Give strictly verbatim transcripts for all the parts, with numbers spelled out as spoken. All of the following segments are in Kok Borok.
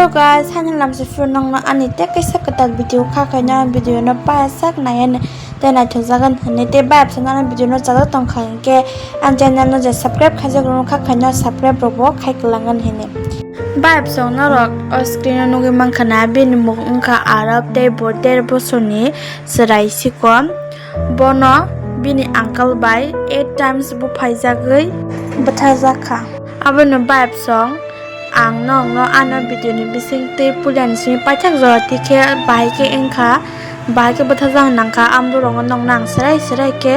Hello guys, hani lamsi phuru nongno ani tei kaisa kwtal video kha khaino video no paya sak nai ani tei naithok jagan hwnwi tei bayap sano ani video no chajak tong kha hinkhe ani channel no je subscribe khaijak rwno kha khaino subscribe rok bo khai kwlangan hwnwi. Bayap song norok o screen o nugwi mankha na bini mung wngkha Arab tei bo der bosorni chwrai sikon. Bono bini uncle bai eight times buphaijagwi bwtharjak kha. Abono bayap song ang nokno ano video ni bising tei puilani simi paithak jora tikhe bahai khe wngkha, bahai khe bwtharjak nangkha, amborokno nokno ang serai serai khe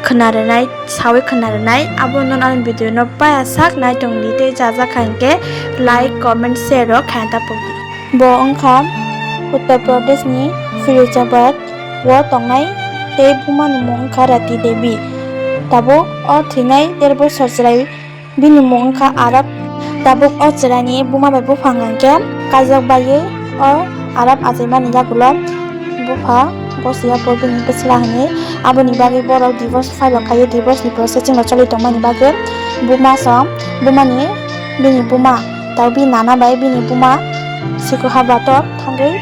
khwna rwnai, sawi khwna rwnai. Abono ano video no paya sak nai tongdi tei chajak kha hinkhe like, comment, share rok khaina ta pokdi. Bo wngkha Uttar Pradesh ni Firozabad o tongnai tei buma ni mung wngkha Rati Devi. Tabuk o thwinai der bosor chwrai bini mung wngkha Arab. Tabuk o chwraini buma bai buphang hwnkhe kaijak baiwi o Arab achaimani yagulo bupha gosiya bo bini bwsla hwnwi. Aboni bagwi borok divorce file rok khaiwi divorce ni processing rok choli tongmani bagwi buma song bumani bini buma tei bini nana bai bini buma siko haba tok thangwi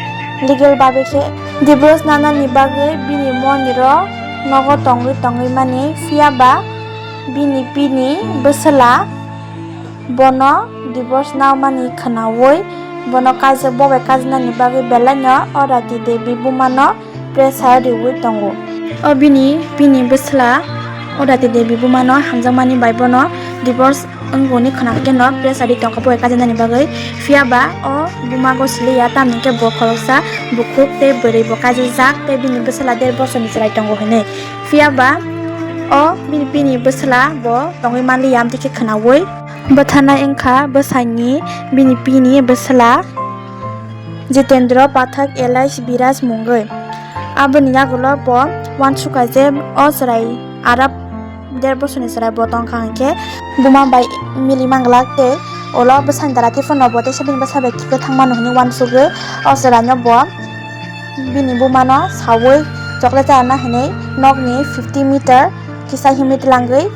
legal bagwi khe divorce nanani bagwi bini moniro nogo tongwi tongwi mani phiya ba bini bini bwsla bono divorce naumani khwnaui bono kaijak bo bai kajinani bagwi belaino o Rati Devi bumano pressure riui tongo. O bini bini bwsla o Rati Devi bumano hamjakmani bai bono divorce wngoni khwnakheno pressure ri tongkha bo bai kajinani bagwi. Phiya ba o buma gosiliya tamni khe bo khoroksa bukhuk tei bwrwi bo kajijak tei bini bwsla der bosorni chwrai tongo hwnwi. Phiya ba o bini bini bwsla bo tongwi manliya amtwi khe khwnaui. Bwtharnai wngkha bwsaini bini bini bwsla Jitendra Pathak alias Biraj mungwi. Aboni yagulo bo uansukha je o chwrai Arab der bosorni chwrai bo tongkha hinkhe buma bai mili manglak tei ulo bwsani dara tei phano bo teisa bini bwsa bai kikhe thangmano hwnwi uansugwi o chwraino bo bini bumano saui chocolate charwna hwnwi nokni fifty meter kisa himwi tlangwi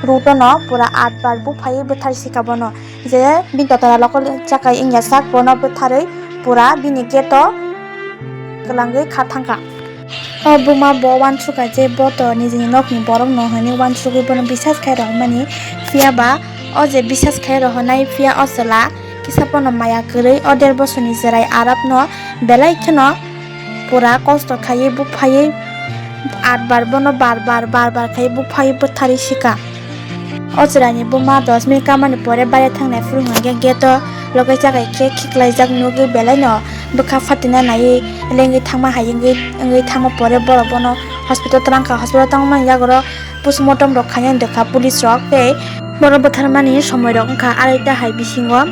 road-o no pura atbar buphaiwi bwthar sika bono. Je bini totora lokol chakai wngya sak bono bwtharwi pura bini gate-o kwlangwi kha thangkha. O buma bo uansukha je bo to nijini nokni borok no hwnwi uansugwi bono bisas khai rohormani. Phiya ba o je bisas khai rohornai phiya o chwla kisa bono maya kwrwi o der bosorni chwrai Arab no belai kheno pura kosto khaiwi buphaiwi atbar bono bar bar bar bar khaiwi buphaiwi bwtharwi sika. O chwraini buma dos minute kamani pore baire thangnai phuru hwnkhe gate-o logai chagai khe khiklaijak nugwi belaino bwkha phatina naiwi lengwi thangma hai wngwi wngwi thangma pore borok bono hospital twlangkha. Hospital tangmani yagoro postmortem rok khainani rwkha police rok tei borok bwtharmani somoi rok wngkha arai ta hai bisingo.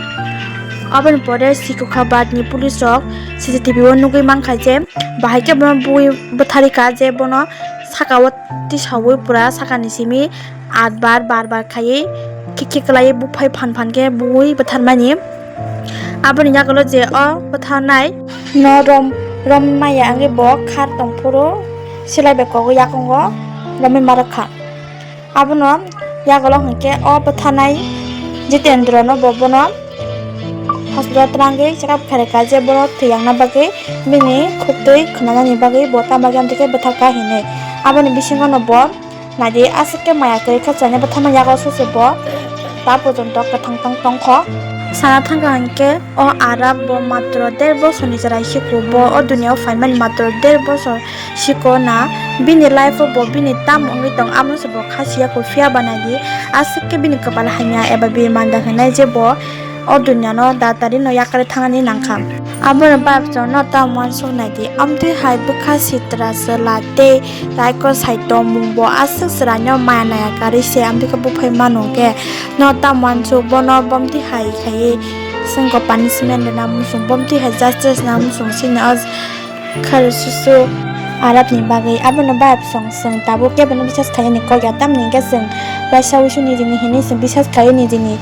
Aboni pore Sikukhabad ni police rok C C T V o nugwi mankha je bahai khe bono bui bwtharwi kha je bono saka o tisaui pura sakani simi atbar bar bar khaiwi khikhik kwlaiwi buphai phan phan khe bui bwtharmani. Aboni yagulo je o bwtharnai no rom rom maya wngwi bo khar tongphuru silai bai kogo yakungo romwi ma rwkha. Abono yagulo hwnkhe o bwtharnai Jitendra no bo bono hospital twlangwi check up khairokha je bono thwi yangna bagwi bini khwtwi khwnanani bagwi bo tamo jani thikhe bwtharkha hinwi. Aboni bisingo no bo naidi aswk khe maya kwrwi kha chwraino bwtharma yago sose bo ta porjonto kwthang tong tongkho. Sana thangkha hinkhe o Arab bo matro der bosorni chwrai sikhu bo o duniyao phaimani matro der bosor sikho na bini life o bo bini tam wngwi tong amo se bo kha siya kho phiya ba naidi aswk khe bini kwpal hamya eba bini manda hwnwi je bo o dunya no datari no yakarwi thangnani nangkha. Abono bayapjano ta uansuk naidi, amtwi hai bwkha sitra chwla tei raikor sai tongmung bo aswk chwraino maya naya karwi se, amtwi khe buphai mano khe no ta uansuk, bono bomtwi hai khaiwi chwngkho punishment rwna muchung, bomtwi hai justice na muchung chini o kharwi susu Arabni bagwi. Abono bayapsong chwng tabuk kebono bisas khainani kok ya, tamni hwnkhe chwng waisa wuisu nijini hinwi chwng bisas khaiwi nijini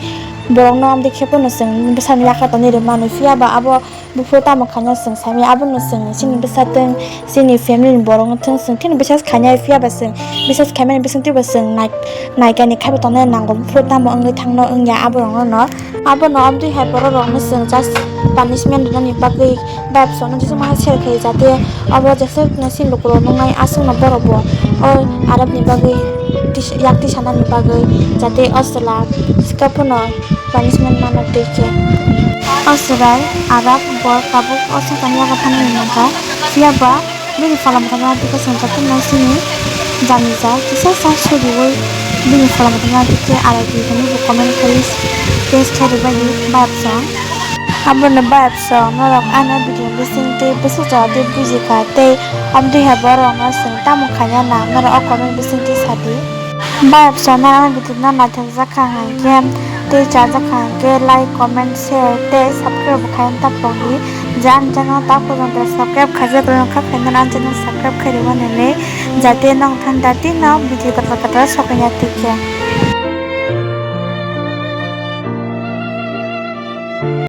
Borokno amtwi khe phano chwng bwsani yakha tonwi rwmani, phiya ba abo buphuru tamo khaina chwng saimanya, abono chwng chini bwsatwng, chini family ni borokno thwng chwng phino bisas khainai, phiya ba chwng bisas khaimani bisingtwi bo chwng nai-, naikani khaibo tongnai nango, buphuru tamo wngwi thangno wngya aborokno no. Abono amtwi hai bororokno chwng just punishment rwnani bagwi vibe songno jesa ma share khai, jate abo jeswk naising lukurok nungnai aswkno borokbo o Arabni bagwi tis-, yak tisanani bagwi, jate o chwla swkang phano punishment mano twi khe. O chwrai Arab bo tabuk o sakani yago thangwi mankha, phiya ba bini phola mwthangna twi khe chwng jotono sini janija kisa sa suriui bini phola mwthangna twi khe R I P hwnwi bo comment khai test khe rwbaidi bayapsong. Abono bayapsong norok ano video bisingtwi bwswk jora twi bujikha tei amtwi hai borokno chwng tamo khaina nang norok o comment bisingtwi sadi. Bayapsong norok ano video no naithok jak kha hwnkhe tei chajak kha hwnkhe like, comment, share tei subscribe bo khaina tapokdi. Je ani channel o tabuk jora subscribe khaijak rwkha khaina ani channel subscribe khai rwmani hinwi, jate nwng thani dati no video kwtal kwtal sokya tikhe.